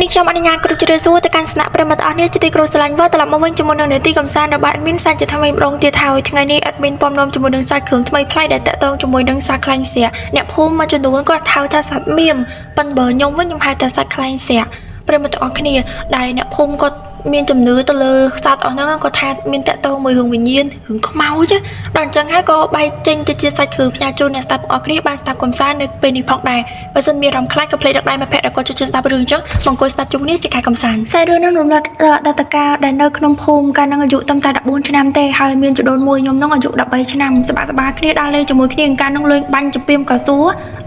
នេះខ្ញុំអនុញ្ញាតគ្រប់ជម្រាបសួរទៅកាន់ស្នាក់ប្រិយមិត្តអស់នេះជាទីគោរពស្រឡាញ់វិលត្រឡប់មកវិញជាមួយនឹងនេតិកំសាន្តរបស់ admin សាច់ជាថ្មីម្ដងទៀតហើយថ្ងៃនេះ admin ពំនាំជាមួយនឹងសាច់គ្រឿងថ្មីប្លែកដែលតាក់ទងជាមួយនឹងសាច់ខ្លាញ់ស្រាក់អ្នកភូមិមួយចំនួនគាត់ហៅថាសត្វមៀមប៉ុន្តែបើខ្ញុំវិញខ្ញុំហៅថាសត្វខ្លាញ់ស្រាក់ប្រិយមិត្តទាំងអស់គ្នាដែលអ្នកភូមិគាត់មានជំនឿទៅលើសត្វអស់ហ្នឹងគាត់ថាមានតាក់ទងមួយរឿងវិញ្ញាណរឿងខ្មោចដល់អញ្ចឹងហើយក៏បែកចេញទៅជាសាច់គ្រឿងផ្ញើជូនអ្នកស្ដាប់ទាំងអស់គ្នាបានស្ដាប់កំសាន្តនៅពេលនេះផងដែរបើសិនមានអារម្មណ៍ខ្លាចក៏ភ្លេចដឹកដៃមកភ័ក្រដែលគាត់ចូលចិត្តស្ដាប់រឿងអញ្ចឹងមកអង្គុយស្ដាប់ជុំនេះជាការកំសាន្តសាច់រឿងនឹងរំលឹកដល់អតីតកាលដែលនៅក្នុងភូមិកាលនឹងអាយុត្រឹមតែ14ឆ្នាំទេហើយមានចដូនមួយខ្ញុំនឹងអាយុ13ឆ្នាំសប្បាយសប្បាយគ្នាដើរលេងជាមួយគ្នាកាលនឹងលេងបាញ់ចំពីមកសួរ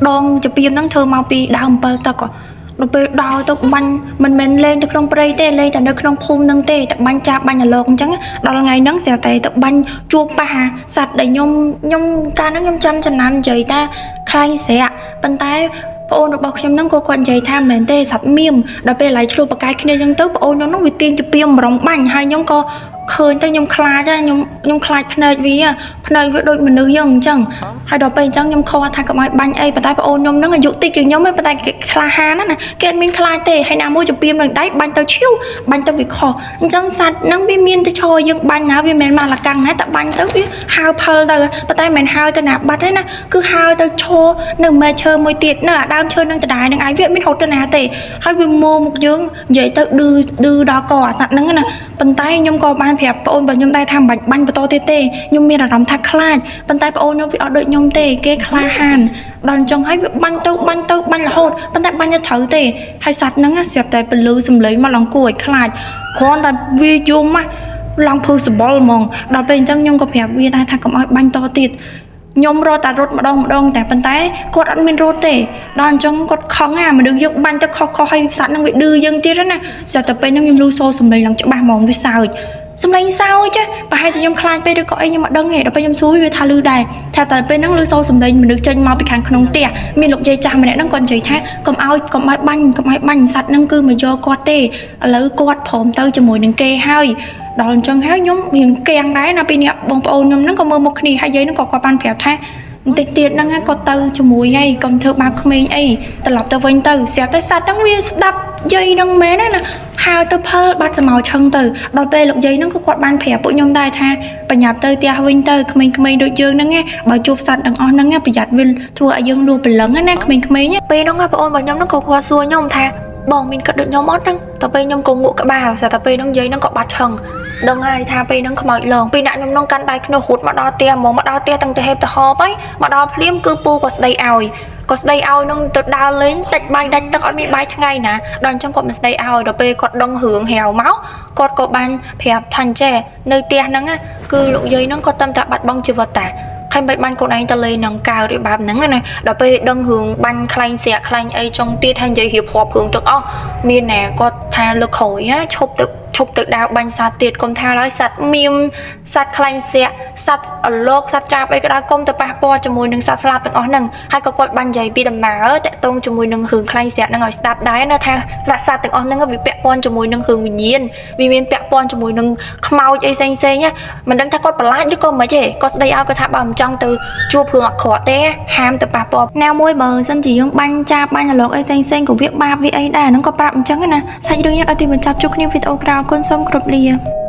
ដងចំពីមនឹងធ្វើមកពីដើមអំពិលទឹកដល់ពេលដល់ទៅបាញ់មិនមែនលេងទៅក្នុងព្រៃទេលេងតែនៅក្នុងភូមិនឹងទេតែបាញ់ចាប់បាញ់អាឡុកអញ្ចឹងដល់ថ្ងៃហ្នឹងស្រាប់តែទៅបាញ់ជួបប៉ះសត្វដែលខ្ញុំខ្ញុំកាលហ្នឹងខ្ញុំចាំចំណាំនិយាយថាខ្លែងស្រាក់ប៉ុន្តែប្អូនរបស់ខ្ញុំហ្នឹងក៏គាត់និយាយថាមិនមែនទេសត្វមៀមដល់ពេលឡៃឆ្លោះប្រកែកគ្នាអញ្ចឹងទៅប្អូនខ្ញុំហ្នឹងវាទាញជាពីមរងបាញ់ហើយខ្ញុំក៏ឃើញទៅខ្ញុំខ្លាចខ្ញុំខ្ញុំខ្លាចភ្នែកវាភ្នែកវាដូចមនុស្សយើងអញ្ចឹងហើយដល់ពេលអញ្ចឹងខ្ញុំខកថាកុំឲ្យបាញ់អីប៉ុន្តែប្អូនខ្ញុំហ្នឹងអាយុតិចជាងខ្ញុំឯងប៉ុន្តែគេក្លាហានណាស់ណាគេអត់មានខ្លាចទេហើយណាមួយចំពីមនឹងដៃបាញ់ទៅឈៀវបាញ់ទៅវាខុសអញ្ចឹងសត្វហ្នឹងវាមានទៅឈរយើងបាញ់ណាវាមិនមែនមកលកាំងណាតែបាញ់ទៅវាហើផលទៅប៉ុន្តែមិនមែនហើទៅណាបាត់ទេណាគឺហើទៅឈរនៅមែឈើមួយទៀតនៅអាដើមឈើនឹងដដែលនឹងឯងវាអត់មានហត់ទៅណាទេហើយវាមើលមុខយើងនិយាយទៅឌឺឌឺដល់កអាសត្វហ្នឹងណាប៉ុន្តែខ្ញុំក៏បានប្រាប់ប្អូនរបស់ខ្ញុំដែរថាមិនបាច់បាញ់បន្តទៀតទេខ្ញុំមានអារម្មណ៍ថាខ្លាចប៉ុន្តែប្អូនខ្ញុំវាអត់ដូចខ្ញុំទេគេក្លាហានដល់អញ្ចឹងហើយវាបាញ់ទៅបាញ់ទៅបាញ់រហូតប៉ុន្តែបាញ់ទៅត្រូវទេហើយសត្វហ្នឹងស្រាប់តែពលឺសំឡេងមកឡើងគួរឲ្យខ្លាចគ្រាន់តែវាយំណាឡើងភឺសបល់ហ្មងដល់ពេលអញ្ចឹងខ្ញុំក៏ប្រាប់វាដែរថាកុំឲ្យបាញ់តទៀតខ្ញុំរត់តែរត់ម្ដងម្ដងតែប៉ុន្តែគាត់អត់មានរត់ទេដល់អញ្ចឹងគាត់ខឹងអាមនុស្សយើងបាញ់ទៅខុសខុសហើយសត្វហ្នឹងវាឌឺយើងទៀតណាស្រាប់តែពេលហ្នឹងខ្ញុំឮសូរសំឡេងឡើងច្បាស់ហ្មងវាសើចសំឡេងសើចប្រហែលជាខ្ញុំខ្លាចពេកឬក៏អីខ្ញុំអត់ដឹងទេដល់ពេលខ្ញុំសួរវាថាឮដែរថាតែពេលហ្នឹងឮសូរសំឡេងមនុស្សចេញមកពីខាងក្នុងផ្ទះមានលោកយាយចាស់ម្នាក់ហ្នឹងគាត់និយាយថាកុំឲ្យកុំឲ្យបាញ់កុំឲ្យបាញ់សត្វហ្នឹងគឺមកយកគាត់ទេឥឡូវគាត់ព្រមទៅជាមួយនឹងគេហើយដល់អញ្ចឹងហើយខ្ញុំរៀងកៀងដែរណាពីនេះបងប្អូនខ្ញុំហ្នឹងក៏មើលមុខគ្នាហើយយាយហ្នឹងក៏គាត់បានប្រាប់ថាបន្តិចទៀតហ្នឹងគាត់ទៅជាមួយហើយកុំធ្វើបាបក្មេងអីត្រឡប់ទៅវិញទៅស្រាប់តែសត្វហ្នឹងវាស្ដាប់យាយហ្នឹងមែនណាហើទៅផលបាត់សមោឆឹងទៅដល់ពេលលោកយាយហ្នឹងក៏គាត់បានប្រាប់ពួកខ្ញុំដែរថាបញ្ញាប់ទៅផ្ទះវិញទៅក្មេងៗដូចយើងហ្នឹងបើជួបសត្វទាំងអស់ហ្នឹងប្រយ័ត្នវាធ្វើឲ្យយើងលួព្រលឹងណាក្មេងៗពេលហ្នឹងប្អូនរបស់ខ្ញុំហ្នឹងក៏គាត់សួរខ្ញុំថាបងមានគិតដូចខ្ញុំអត់ហ្នឹងតែពេលខ្ញុំក៏ងក់ក្បាលស្រាប់តែពេលហ្នឹងយាយហ្នឹងក៏បាត់ឆឹងដឹងហើយថាពេលហ្នឹងខ្មោចលងពេលអ្នកខ្ញុំនឹងកាន់ដៃខ្នោះរត់មកដល់ផ្ទះហ្មងមកដល់ផ្ទះទាំងទៅហេបទៅហបហើយមកដល់ភ្លាមគឺពូក៏ស្ដីឲ្យក៏ស្ដីឲ្យនឹងទៅដើរលេងដាច់បាយដាច់ទឹកអត់មានបាយថ្ងៃណាដល់អញ្ចឹងគាត់មិនស្ដីឲ្យដល់ពេលគាត់ដឹងរឿងរាវមកគាត់ក៏បានប្រាប់ថាអញ្ចេះនៅផ្ទះហ្នឹងគឺលោកយាយហ្នឹងគាត់តាមតែបាត់បង់ជីវិតតាហើយមិនបានកូនឯងទៅលេងនឹងកៅឬបែបហ្នឹងណាដល់ពេលដឹងរឿងបាញ់ខ្លែងស្រាក់ខ្លែងអីចុងទៀតហើយនិយាយរៀបរាប់រឿងទាំងអស់មានណាគាត់ថាលើកក្រោយឈប់ទៅឈប់ទៅដើរបាញ់សត្វទៀតកុំថាឡើយសត្វមៀមសត្វខ្លែងស្រាក់សត្វអលកសត្វចាបអីក៏ដោយកុំទៅប៉ះពាល់ជាមួយនឹងសត្វស្លាបទាំងអស់ហ្នឹងហើយក៏គាត់បាញ់និយាយពីដំណើរតាក់ទងជាមួយនឹងរឿងខ្លែងស្រាក់ហ្នឹងឲ្យស្ដាប់ដែរណាថាសត្វទាំងអស់ហ្នឹងវាពាក់ព័ន្ធជាមួយនឹងរឿងវិញ្ញាណវាមានពាក់ព័ន្ធជាមួយនឹងខ្មោចអីផ្សេងផ្សេងណាមិនដឹងថាគាត់ប្រឡាចឬក៏មិនទេគាត់ស្ដីឲ្យគាត់ថាបើមិនចង់ទៅជួបរឿងអាក្រក់ទេហាមទៅប៉ះពាល់ណាមួយបើសិនជាយើងបាញ់ចាបបាញ់អលកអីផ្សេងផ្សេងក៏វាបាបវាអីដែរហ្នឹងក៏ប្រាប់អញ្ចឹងណាសាច់រឿងនេះដល់ទីបញ្ចប់ជួបគ្នាវីដេអូក្រោយអរគុណសូមគោរពលា។